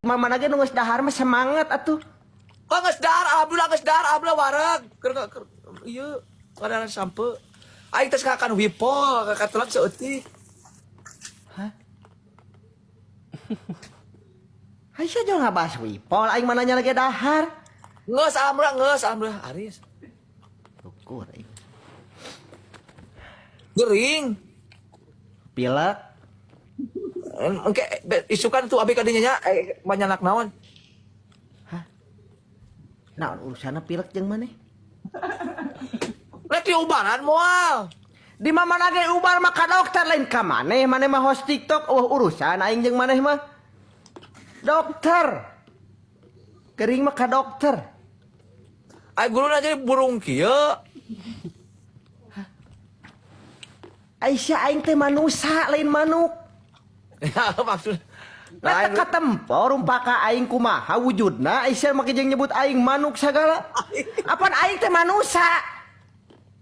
Mana ge nu geus dahar mah semangat atuh. Kok geus dahar, alhamdulillah geus dahar, alhamdulillah wareg. Keur keur ieu kadang sampe. Aing teh kakan wipol, katelan saeutik. Hah? Aisyah jangan ngabahas wipol, aing mah nanya lagi dahar. Geus alhamdulillah, geus alhamdulillah Aris. Syukur aing. Gering. Pilek. Engke isukan tuh abi kadinya nya banyak naon. Hah? Naon urusanna pilek jeung maneh? Rek diubaran moal. Di mana ge ubar mah ka dokter lain ka maneh, maneh mah host TikTok, oh urusan aing jeung maneh mah. Dokter. Gering mah ka dokter. Ai guru jadi burung kieu. Aisyah aing teh manusa lain manuk. Ya maksud Nah, lain katempo rumpaka aing kumaha wujudna Aisyah make jeung nyebut aing manuk sagala. Apan aing teh manusa?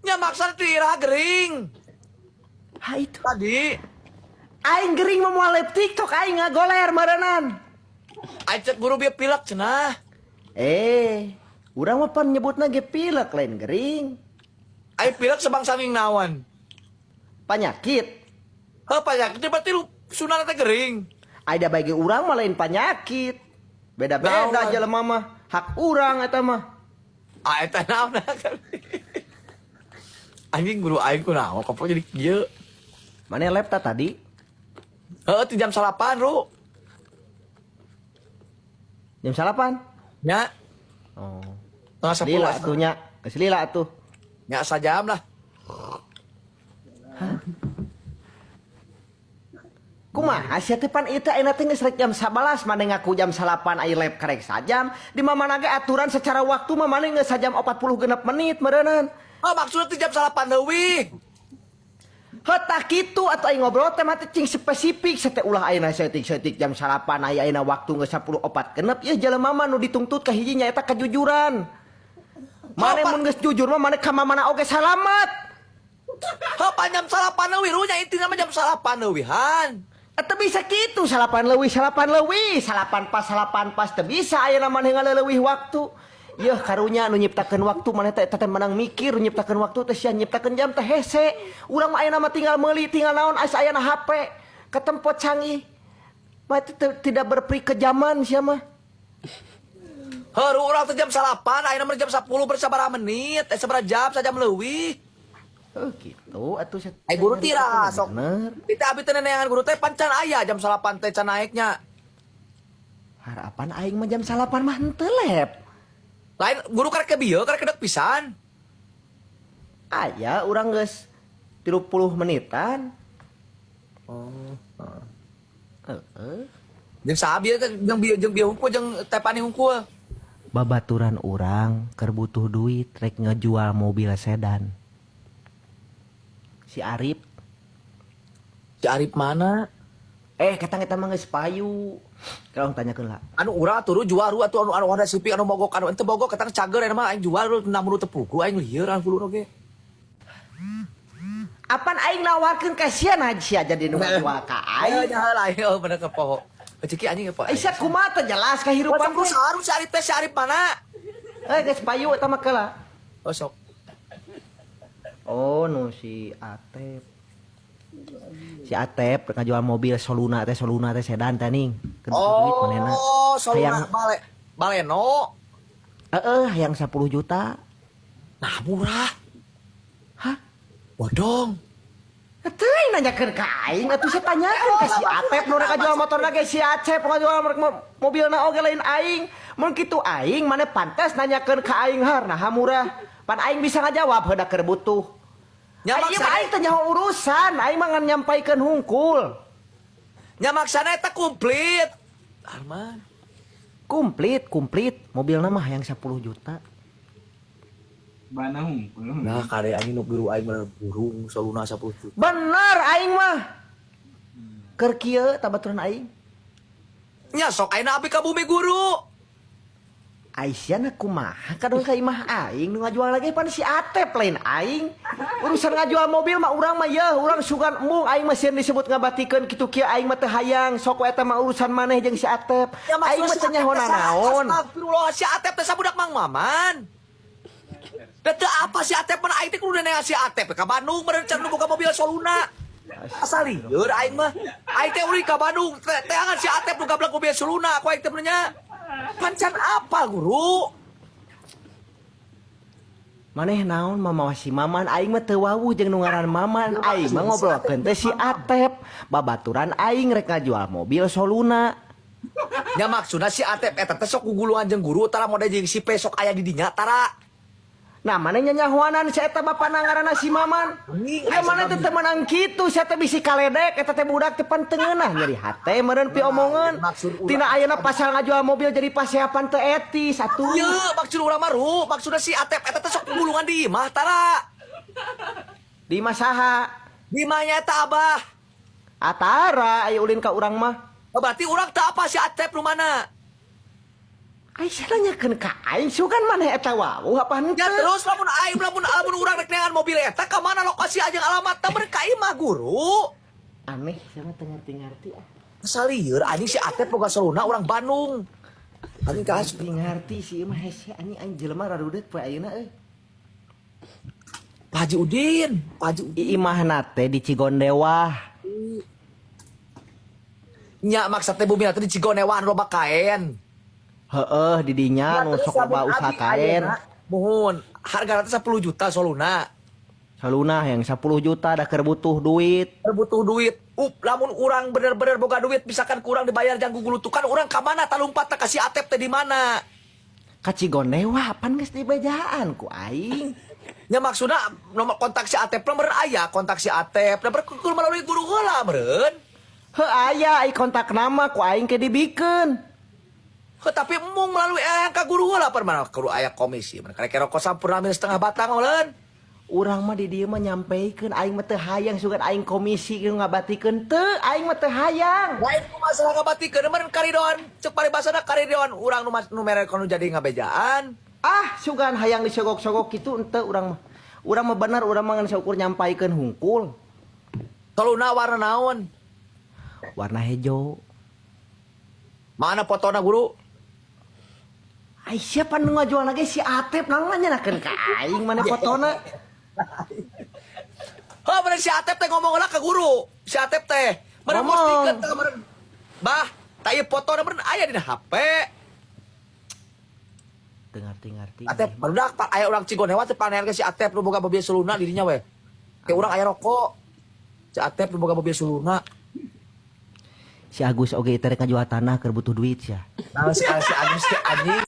Nya maksud teh iraha gering. Ha itu. Tadi Aing gering mah moal live TikTok aing ngagoler meureunnan. Ai cek guru bieu pilek cenah. Eh, urang mah pan nyebutna ge pilek lain gering. Ai pilek sebangsa nging naon. Panyakit. Heuh penyakit berarti lu sunana teh gering. Ada bagi urang mah lain panyakit. Beda-beda Naon? jelema mah. Hak urang eta mah. Ah eta naon. Anjing guru aing kunaon kopok jadi kieu. Mana lab ta tadi? Heuh ti jam 9 Ru. Jam 9? Nya. Oh. Tengah 10 Lila atuh nya. Geus lila atuh. Nya sajam lah. Kumaha sia teh pan ieu teh ayeuna teh geus rek jam 11 maneh ngaku jam 9 aya lab karek sajam. Di mana ge aturan secara waktu mah maneh geus sajam 46 menit meureunnan. Oh maksudnya ti jam 9 leuwih. Heuh tah kitu atuh aing ngobrol teh mah teh cing spesifik sete ulah ayeuna saeutik-saeutik jam 9 aya ayeuna waktu geus 10.04 genep ieu jelema mah nu dituntut ka hiji nyaeta kejujuran. Maneh mun geus jujur mah maneh ka mamana oge salamet. Heuh pan jam 9 leuwih ru nya intina mah jam 9 leuwihan. Teu bisa kitu 9 leuwih 9 leuwih 9 pas 9 pas teu bisa ayeuna maneh ngaleuwih waktu. Yeuh karunya nu nyiptakeun waktu maneh teh eta teh menang mikir nu nyiptakeun waktu teh sia nyiptakeun jam teh hese. Urang mah ayeuna mah tinggal meuli tinggal naon asa ayana HP katempo canggih. Mah itu tidak berperi kejaman sia mah. Heuh ru urang teh jam 9 ayeuna mah jam 10 bersabaraha menit sabaraha jam sajam leuwih. Oh gitu atuh sia. Ai guru tira sok. Bener. Kita abi teh neneangan guru teh pan can aya jam 9 teh can naeknya. Harapan aing mah jam 9 mah henteu lep. Lain guru karek ke bieu karek kedek pisan. Aya urang geus 30 menitan. Oh. Heeh. Jeung saha bieu teh jeung bieu jeung bieu hungkul jeung Tepani hungkul. Babaturan urang keur butuh duit rek ngejual mobil sedan. Si Arif. Si Arif mana? Ketang eta mah geus payu. Kalau tanyakeun lah. Anu urang atuh jual ru atuh anu anu Honda Civic anu mogok anu ente mogok ketang cager eta mah aing jual ru 6 ru teu pugu aing lieur anu kudu oge. Apan aing nawarkeun ka sia nah sia jadi nu ngajual ka aing. Ayo nya lain oh bener ke poho. Ceki anjing apa? Aisyah kumaha teh jelas kahirupan Sok teh. saru si Arif teh si Arif mana? Geus payu eta mah keula. Oh sok. Oh nu si Atep. Si Atep rek ngajual mobil Soluna teh sedan teh ning. Keur butuh duit manehna. Oh, Soluna Hayang Baleno. Heeh, hayang 10 juta. Nah, murah. Hah? Bodong. Teu nanyakeun ka aing atuh sia tanyakeun ka si Atep nu rek ngajual motorna ge si Acep ngajual mobilna oge lain aing. Mun kitu aing maneh pantes nanyakeun ka aing har naha murah. Pan aing bisa ngajawab heuda keur butuh. Nya Aing mah aing teh nyaho urusan, aing mah ngan nyampaikeun hungkul. Nya maksana eta komplit. Arman. Komplit, komplit. Mobilna mah hayang 10 juta. Bana hungkul. Nah, kade anjing nu guru aing bener burung Soluna 10 juta. Bener aing mah. Keur kieu ta baturan aing. Nya sok ayeuna abi ka bumi guru. Aisyah kumaha kadang ka imah aing nu ngajual lagi pan si Atep, lain aing. Urusan ngajual mobil mah urang mah yeuh, urang sugan embung. Aing mah sieun disebut ngabatikeun kitu kieu, aing mah teu hayang. Sok we eta mah urusan maneh jeung si Atep. Ya, aing mah teu nyaho nanaon. Astagfirullah, si Atep teh sabudak Mang Maman. Da teu apa si Atep mah, aing teh kudu neangan si Atep ka Bandung meureun can nu boga mobil Soluna. Asal lieur aing mah. Aing teh ulin ka Bandung teangan si Atep nu gablek mobil Soluna ku aing teh nya. Pancan apa, Guru? Maneh naon mamawa si Maman? Aing mah teu wawuh jeung nu ngaran Maman. Aing mah ngobrolkeun teh si Atep, babaturan aing rek ngajual mobil Soluna. Nya maksudna si Atep eta teh sok guguluan jeung guru tara, model jeung si P sok aya di dinya tara. Nah, maneh nyanyahoanan si eta bapana ngaranna si Maman. Anjing, Ya maneh teh teu meunang kitu, sia teh bisi kaledek eta teh budak teh pan teu ngeunah nyeri hate meureun piomongeun. Maksud urang- Tina ayeuna pasal ngajual mobil jadi paseapan teu etis atuh. Ieu maksud urang mah, Ru, maksudna si Atep eta teh sok gugulungan di imah tara. Di imah saha? Di imahnya eta Abah. Atara aya ulin ka urang mah. Oh, berarti urang teu apa si Atep nu mana? Aisyah nanyakeun ka aing, sugan maneh eta wawuh apa henteu? Ya terus lamun aing lamun lamun urang rek neangan mobil eta ka mana lokasi aja alamat teh ka imah guru. Aneh, sama teu ngarti-ngarti ah. Asal lieur anjing, si Atep boga Soluna urang Bandung. Anjing ka Ngarti ngarti sih mah hese anjing, aing jelema rarudet poe ayeuna euy. Pak Haji Udin, Pak Haji Udin. Imahna teh di Cigondewah. Nya maksud teh bumi teh di Cigonewan loba kaen. Heeh, di dinya nu Ya, terus sok loba lamun usaha abi kaen. ayeuna, muhun, harga teh 10 juta Soluna. Saluna yang 10 juta da keur butuh duit. Butuh duit. Up, lamun urang bener-bener boga duit, misalkan kurang dibayar jang gugulutukan, urang ka mana talumpat teh ka si Atep teh di mana? Ka Cigondewah pan geus dibejaan ku aing. Nya maksudna nomor kontak si Atep mah meureun aya kontak si Atep. Da kudu melalui guru heula meureun. Heuh, aya ai kontak nama ku aing ke dibikeun. Heuh, tapi embung melalui aya ka guru heula per mana kudu aya komisi. Mun karek rokok sampurna minus setengah batang meureun. Urang mah di dieu mah nyampeikeun, aing mah teu hayang sugan aing komisi ge ngabatikeun teu, aing mah teu hayang. Lain ku masalah ngabatikeun meureun karidon, ceuk paribasana karidon urang nu nu mere nu jadi ngabejaan. Ah, sugan hayang disogok-sogok kitu henteu urang mah. Urang mah bener, urang mah ngan saukur nyampaikeun hungkul. Soluna warna naon? Warna hejo. Mana fotona, Guru? Ai siapa nu ngajual lagi si Atep, naon nanyakeun ka aing mana fotona? Heuh, bener si Atep teh ngomong lah ke guru. Si Atep teh meureun Ngomong. postingkeun teh meureun. Bah, tah ieu fotona meureun aya dina HP. Teu ngarti-ngarti. Atep barudak pak aya urang Cigonewa teh panean ke si Atep nu boga mobil Soluna di dinya we. Kayak urang aya rokok. Si Atep nu boga mobil Soluna. Si Agus oge teh rek ngajual tanah keur butuh duit sia. Nah, si Agus teh anjing.